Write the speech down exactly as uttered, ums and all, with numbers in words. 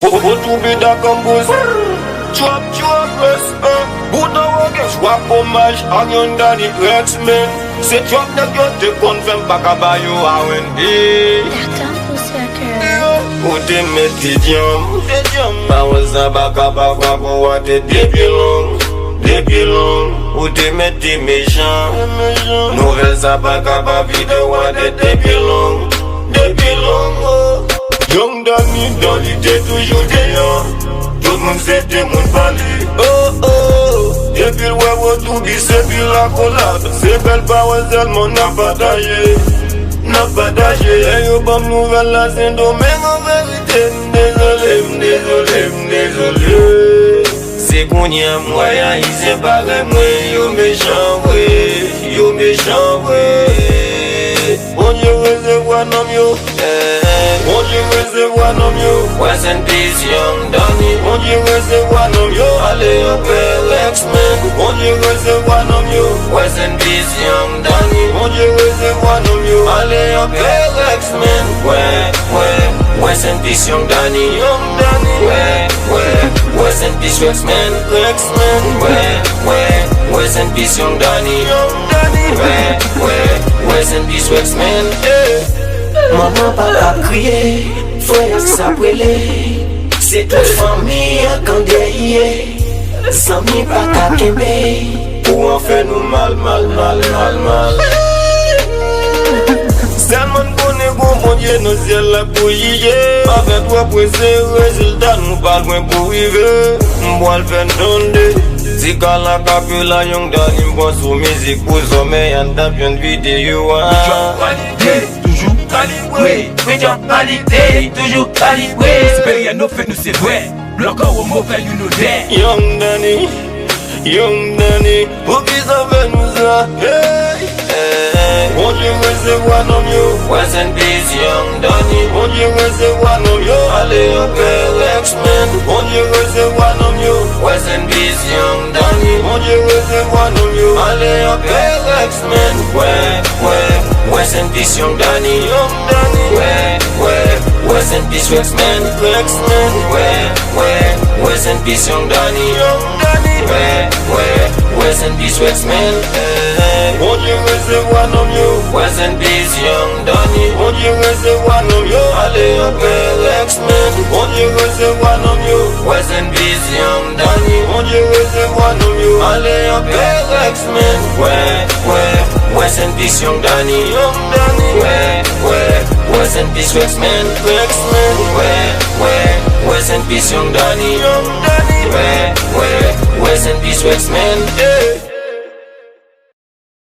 Vodou Bida Campus. Trap, trap, respè. Bouda Woke, jwa omaj ak Young Danny Rexman. Se trap nèg yo te konn fè, m pa ka ba yo R and B. Yo, ou te mete dyanm, ou te dyanm. Pawòl sa pa ka pa kwa pou wa te depi long, depi long. Ou te mete mechan, mechan. Nouvèl sa pa ka pa vide wa te depi long, depi long. Oh. Young Danny, dan li te toujou deyò. Tout moun se te moun pa li. Oh, oh. Depi l wè Vodou Bida se pi lakolab. Se bèl pawòl sèlman n ap pataje, n ap pataje. Lè yo ban m nouvèl la, Sendomeng an verite. M dezole, m dezole, m dezole. Se kounye a m wè Ayisyen parèy mwen, yo mechan vre, yo mechan vre. Bondye resevwa nanm yo. Bondye resevwa nanm yo. Rest in peace, Young Danny. Bondye resevwa nanm yo. Ale anpè, Rexman. Bondye resevwa nanm yo. Rest in peace, Young Danny. Bondye resevwa nanm yo. Ale anpè, Rexman. Wè, wè, rest in peace, Young Danny. Young Danny. Wè, wè, rest in peace, Rexman. Rexman. Wè, wè, rest in peace, Young Danny. Young Danny. Wè, wè, rest in peace, Rexman. Yeah. Manman pa ka kriye, frè a sa ap rele. Se tout fanmi an k andèye. Zanmi pa ka kenbe. Pou an fè nou mal, mal, mal, mal, mal. Sèlman n konnen gon Bondye nan syèl la pou jije. Pa fè twò prese, rezilta nou pa lwen pou rive. M pral fè n tande. Ti kalaka ke la Young Danny m pran sou mizik pou zòmè an tap yon videyo a. Kalite, toujou kalibre. Preacher kalite, toujou kalibre. Siperyè nou fè nou se vre. Blòkò womo fè youn nou dè. Young Danny, Young Danny, poukisa fè nou sa? Hey, hey. Bondye resevwa nanm yo. Rest in peace, Young Danny. Bondye resevwa nanm yo. Ale anpè, Rexman. Bondye resevwa nanm yo. Rest in peace, Young Danny. Bondye resevwa nanm yo. Ale anpè, Rexman. Wè, wè, rest in peace, Young Danny. Young Danny. Wè, wè, rest in peace, Rexman. Rexman. Wè, wè, rest in peace, Young Danny. Young Danny. Wè, wè, rest in peace, Rexman. Bondye resevwa nanm yo. Rest in peace, Young Danny. Bondye resevwa nanm yo. Ale anpè, Rexman. Bondye resevwa nanm yo. Rest in peace, Young Danny. Bondye resevwa nanm yo. Ale anpè, Rexman. Wè, wè, rest in peace, Young Danny. Young Danny. Wè, wè, rest in peace, Rexman. Rexman. Wè, wè, rest in peace, Young Danny. Young Danny. Wè, wè, rest in peace, Rexman.